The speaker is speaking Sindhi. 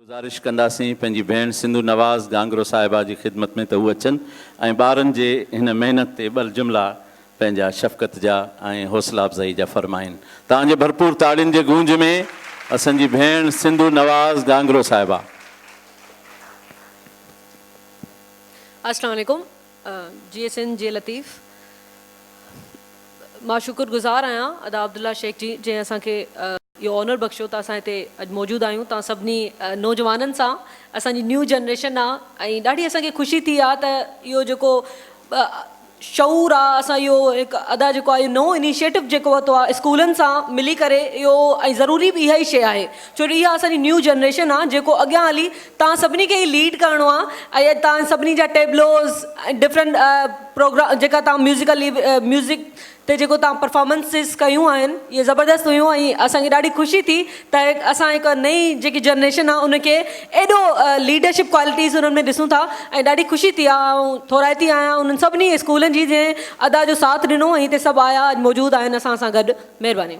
گذارش ڪنداسين پنهنجي ڀيڻ سنڌو نواز گانگرو صاحبه جي خدمت ۾ ته هو اچن ۽ ٻارن جي هن محنت تي ٻه جملا پنهنجا شفقت جا ۽ حوصلا افزائي جا فرمائين. توهان جي ڀرپور تاڙين جي گونج ۾ اسان جي ڀيڻ سنڌو نواز گانگرو صاحبه. السلام عليڪم جيئي سنڌ جيئي لطيف مان شڪر گذار آهيان ادا عبدالله شيخ جي جنهن اسان کي اهو آنر بخشيو ته اسان هتي اڄ موجود آهيون توهان سڀني نوجوانن سان اسان جي نيو جنريشن آ ۽ ڏاڍي اسان کي خوشي ٿي آ ته اهو جيڪو شعور آ اسان اهو هڪ ادا جيڪو آ اهو نئون انيشيٽو جيڪو ورتو آ اسڪولن سان ملي ڪري اهو ۽ ضروري به اها ئي شي آهي ڇو جو اها اسان جي نيو جنريشن آ جيڪو اڳيان هلي توهان سڀني کي ئي ليڊ ڪرڻو آ ۽ اڄ توهان سڀني جا ٽيبلوز ۽ ڊفرنٽ پروگرام جيڪا توهان ميوزيڪل ميوزڪ تي جيڪو توهان پرفارمنسز ڪيون آهن اهي زبردست هيون ۽ اسان کي ڏاڍي خوشي ٿي ته اسان هڪ نئين جيڪي جنريشن آهي ان کي ايڏو ليڊرشپ ڪوالٽيز انهن ۾ ڏسون ٿا ۽ ڏاڍي خوشي ٿي آهي آئون ٿورائتي آهيان انهن سڀني اسڪولن جي جنهن ادا جو ساٿ ڏنو ۽ هتي سڀ آيا اڄ موجود آهن اسان سان گڏ مهرباني.